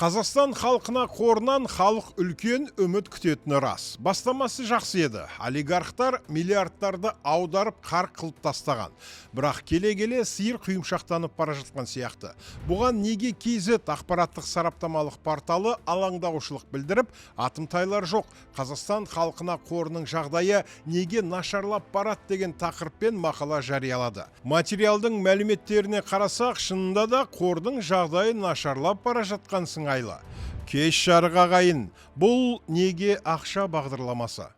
Қазақстан халқына қорынан халық үлкен үміт күтетіні рас. Бастамасы жақсы еді. Олигархтар миллиардтарды аударып, қарқ қылып тастаған. Бірақ келе-келе сиыр құйымшақтанып бара жатқан сияқты. Бұған Неге KZ ақпараттық сараптамалық порталы алаңдаушылық білдіріп, «Атымтайлар жоқ, Қазақстан халқына қорының жағдайы неге нашарлап барады» деген тақырыппен мақала жариялады. Материалдың мәліметтеріне қарасақ, шынында да қордың жағдайы нашарлап бара жатқан сыңайлы. Кеш жарық, ағайын! Бұл «Неге ақша» бағдарламасы.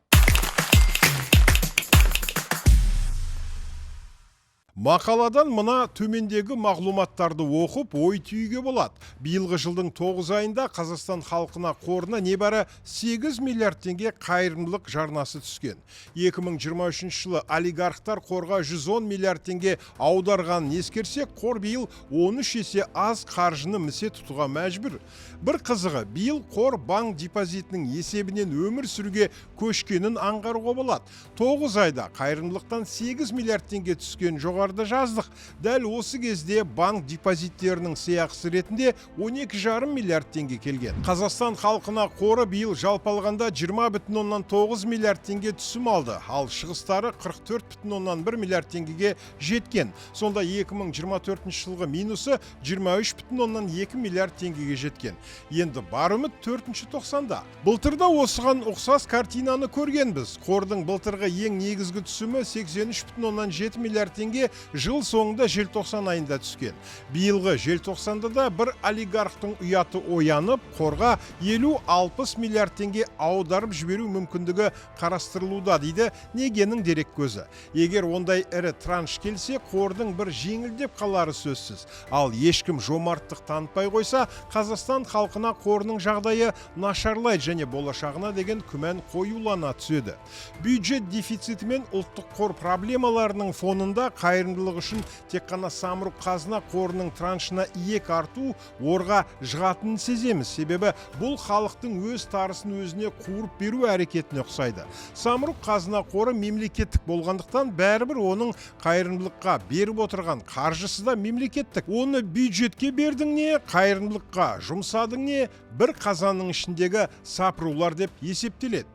Мақаладан мына төмендегі мағлұматтарды оқып, ой түюге болады. Биылғы жылдың 9 айында Қазақстан халқына қорына небәрі 8 миллиард теңге қайырымдылық жарнасы түскен. 2023 жылы олигархтар қорға 110 миллиард теңге аударғанын ескерсек, қор биыл 13 есе аз қаржыны місе тұтуға мәжбүр. Бір қызығы, биыл қор банк депозитінің есебінен өмір сүруге көшкенін аңғаруға болады. 9 айда қайырымдылықтан 8 миллиард теңге түскен, жоғарыда жаздық. Дәл осы кезде банк депозиттерінің сыйақысы ретінде 12,5 миллиард теңге келген. Қазақстан халқына қоры биыл жалпы алғанда 20,9 миллиард теңге түсім алды, ал шығыстары 44,1 миллиард теңгеге жеткен. Сонда 2024 жылғы минусы 23,2 миллиард теңгеге жеткен. Енді бар үміт төртінші тоқсанда. Былтырда осыған ұқсас картинаны көргенбіз. Қордың былтырғы ең негізгі түсімі, 83,7 миллиард теңге, жыл соңында, желтоқсан айында түскен. Биылғы желтоқсанда да бір олигархтың ұяты оянып, қорға 50-60 миллиард теңге аударып жіберу мүмкіндігі қарастырылуда, дейді Негенің дерек көзі. Егер ондай ірі транш келсе, қордың бір жеңілдеп қалары сөзсіз. Ал ешкім жомарттық танытпай қойса, Қазақстан халқына қорының жағдайы нашарлайды және болашағына деген күмән қоюлана түседі. Бюджет дефициті мен ұлттық қор проблемаларының фонында қайырымдылық үшін тек қана Самұрық Қазына қорының траншына иек арту орға жығатынын сеземіз. Себебі бұл халықтың өз тарысын өзіне қуырып беру әрекетіне ұқсайды. Самұрық Қазына қоры мемлекеттік болғандықтан, бәрібір оның қайырымдылыққа беріп отырған қаржысы да мемлекеттік. Оны бюджетке бердің не, қайырымдылыққа жұмсадың не, бір қазанның ішіндегі сапырулар деп есептеледі.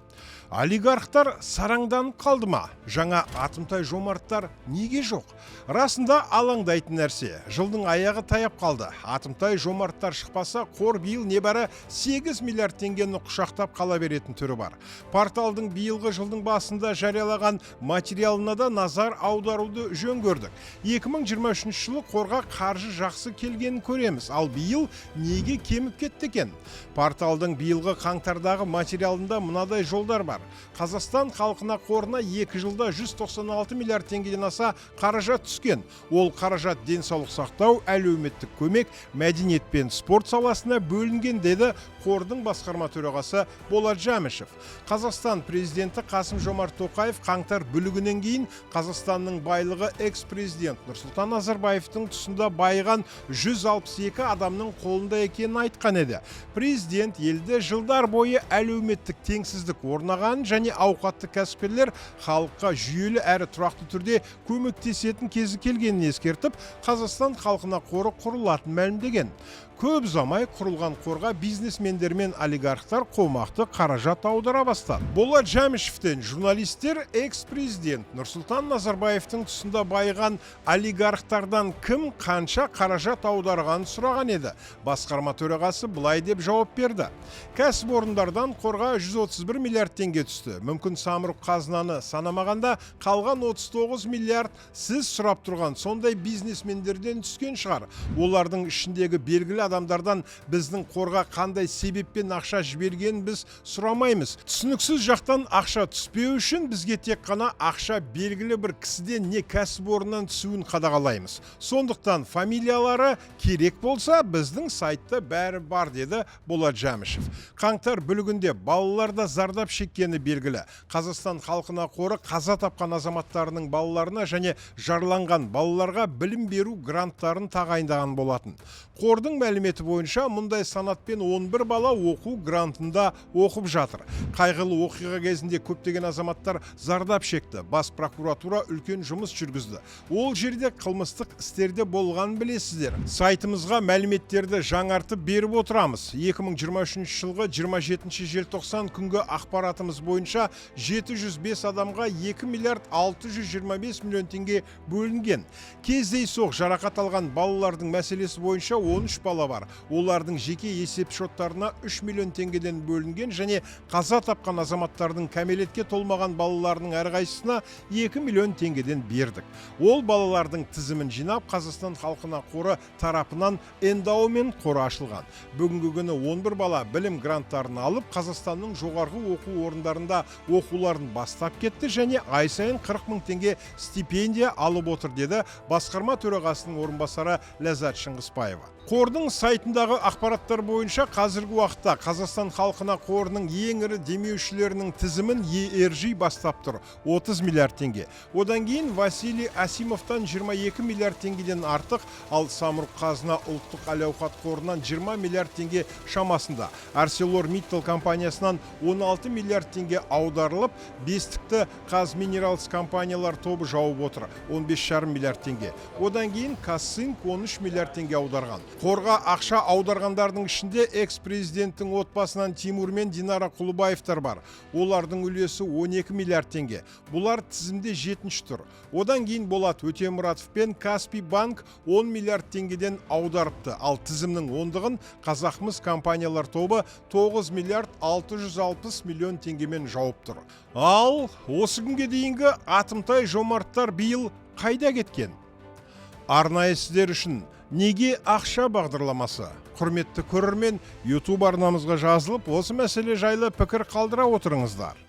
Олигархтар сараңданып қалды ма? Жаңа атымтай жомарттар неге жоқ? Расында, алаңдайтын нәрсе. Жылдың аяғы таяп қалды. Атымтай жомарттар шықпаса, қор биыл небәрі 8 миллиард теңгені құшақтап қала беретін түрі бар. Порталдың биылғы жылдың басында жариялаған материалына да назар аударуды жөн көрдік. 2023 жылы қорға қаржы жақсы келгенін көреміз. Ал биыл неге кеміп кетті екен? Порталдың биылғы қаңтардағы материалында мынадай жолдар бар. Қазақстан халқына қорына 2 жылда 196 миллиард теңгеден аса қаражат түскен. Ол қаражат денсаулық сақтау, әлеуметтік көмек, мәдениет пен спорт саласына бөлінген, деді қордың басқарма төрағасы Болат Жәмішев. Қазақстан президенті Қасым Жомарт Тоқаев қаңтар бүлігінен кейін Қазақстанның байлығы экс-президент Нұрсұлтан Назарбаевтың тұсында байыған 162 адамның қолында екенін айтқан еді. Президент елде жылдар бойы әлеуметтік теңсіздік орнағанын және ауқатты кәсіпкерлер халыққа жүйелі әрі тұрақты түрде көмектесетін кезі келгенін ескертіп, Қазақстан халқына қоры құрылатынын мәлімдеген. Көп ұзамай құрылған қорға бизнесмендер мен олигархтар қомақты қаражат аудара бастады. Болат Жәмішевтен журналистер экс-президент Нұрсұлтан Назарбаевтың тұсында байыған олигархтардан кім қанша қаражат аударғанын сұраған еді. Басқарма төрағасы былай деп жауап берді: «Кәсіпорындардан қорға 131 миллиард теңге түсті. Мүмкін, Самұрық Қазынаны санамағанда, қалған 39 миллиард сіз сұрап тұрған сондай бизнесмендерден түскен шығар. Олардың ішіндегі белгілі адамдардан біздің қорға қандай себеппен ақша жібергенін біз сұрамаймыз. Түсініксіз жақтан ақша түспеу үшін бізге тек қана ақша белгілі бір кісіден не кәсіпорыннан түсуін қадағалаймыз. Сондықтан фамилиялары керек болса, біздің сайтта бәрі бар», – деді Болат Жәмішев. Қаңтар бүлігінде балалар да зардап шеккені белгілі. Қазақстан халқына қоры қаза тапқан азаматтарының балаларына және жараланған балаларға білім беру гранттарын тағайындаған болатын. Қордың мәліметінше, Мәліметі бойынша, мұндай санатпен 11 бала оқу грантында оқып жатыр. Қайғылы оқиға кезінде көптеген азаматтар зардап шекті. Бас прокуратура үлкен жұмыс жүргізді. Ол жерде қылмыстық істерде болғанын білесіздер. Сайтымызға мәліметтерді жаңартып беріп отырамыз. 2023 жылғы 27 желтоқсан күнгі ақпаратымыз бойынша 705 адамға 2 миллиард 625 миллион теңге бөлінген. Кездейсоқ жарақат алған балалардың мәселесі бойынша 13 бала бар. Олардың жеке есеп шоттарына 3 миллион теңгеден бөлінген және қаза тапқан азаматтардың кәмелетке толмаған балаларының әрқайсысына 2 миллион теңгеден бердік. Ол балалардың тізімін жинап, Қазақстан халқына қоры тарапынан эндаумент қоры ашылған. Бүгінгі күні 11 бала білім гранттарын алып, Қазақстанның жоғарғы оқу орындарында оқуларын бастап кетті және ай сайын 40 мың теңге стипендия алып отыр, деді басқарма төрағасының орынбасары Ләззат Шыңғысбаева. Қордың сайтындағы ақпараттар бойынша, қазіргі уақытта Қазақстан халқына қорының ең ірі демеушілерінің тізімін ERG бастап тұр, 30 миллиард теңге. Одан кейін Василий Асимовтан 22 миллиард теңгеден артық, ал Самұрық Қазына ұлттық әл-ауқат қорынан 20 миллиард теңге шамасында. ArcelorMittal компаниясынан 16 миллиард теңге аударылып, бестікті Қазминералс компаниялар тобы жауып отыр, 15,5 миллиард теңге. Одан кейін Казцинк 13 миллиард теңге аударған. Қорға ақша аударғандардың ішінде экс-президенттің отбасынан Тимур мен Динара Құлыбаевтар бар. Олардың үлесі 12 миллиард теңге. Бұлар тізімде жетінші тұр. Одан кейін Болат Өтемұратов пен Каспий банк 10 миллиард теңгеден аударыпты. Ал тізімнің ондығын Қазақмыс компаниялар тобы 9 миллиард 660 миллион теңгемен жауып тұр. Ал осы күнге дейінгі атымтай жомарттар биыл қайда кеткен? Арнайы сіздер үшін «Неге ақша» бағдарламасы. Құрметті көрермен, YouTube арнамызға жазылып, осы мәселе жайлы пікір қалдыра отырыңыздар.